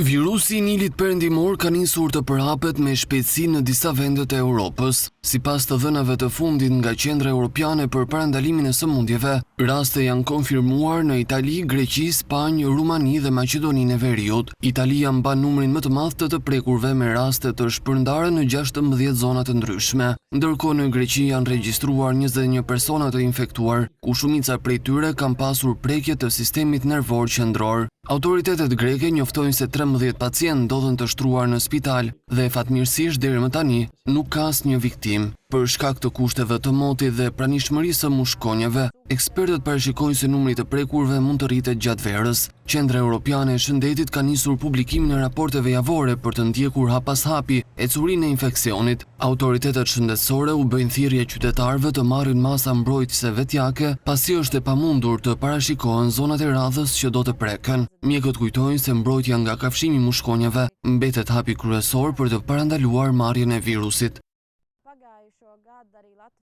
Virusi i Nilit Perëndimor ka nisur të përhapet me shpejtësi në disa vende të Europës. Sipas të dhënave të fundit nga Qendra Europiane për Parandalimin e Sëmundjeve, raste janë konfirmuar në Itali, Greqi, Spanjë, Rumani dhe Maqedoninë e Veriut. Italia mban numrin më të madh të të prekurve me raste të shpërndara në 16 zona të ndryshme. Ndërkohë në Greqi janë regjistruar 21 persona të infektuar, ku shumica prej tyre kanë pasur prekje të sistemit nervor qendror. Autoritetet greke njoftojnë se 13 pacientë ndodhen të shtruar në spital dhe fatmirësisht deri më tani nuk ka asnjë viktimë. Për shkak të kushteve të motit dhe pranishmërisë së mushkonjave, ekspertët parashikojnë se numri i të prekurve mund të rritet gjatë verës. Qendra Europiane e Shëndetit ka nisur publikimin e raporteve javore për të ndjekur hap pas hapi ecurinë e infeksionit. Autoritetet shëndetësore u bëjnë thirrje qytetarëve të marrin masa mbrojtëse vetjake, pasi është e pamundur të parashikohen zonat e radhës që do të preken. Mjekët kujtojnë se mbrojtja nga kafshimi i mushkonjave mbetet hapi kryesor për të parandaluar marrjen e virusit.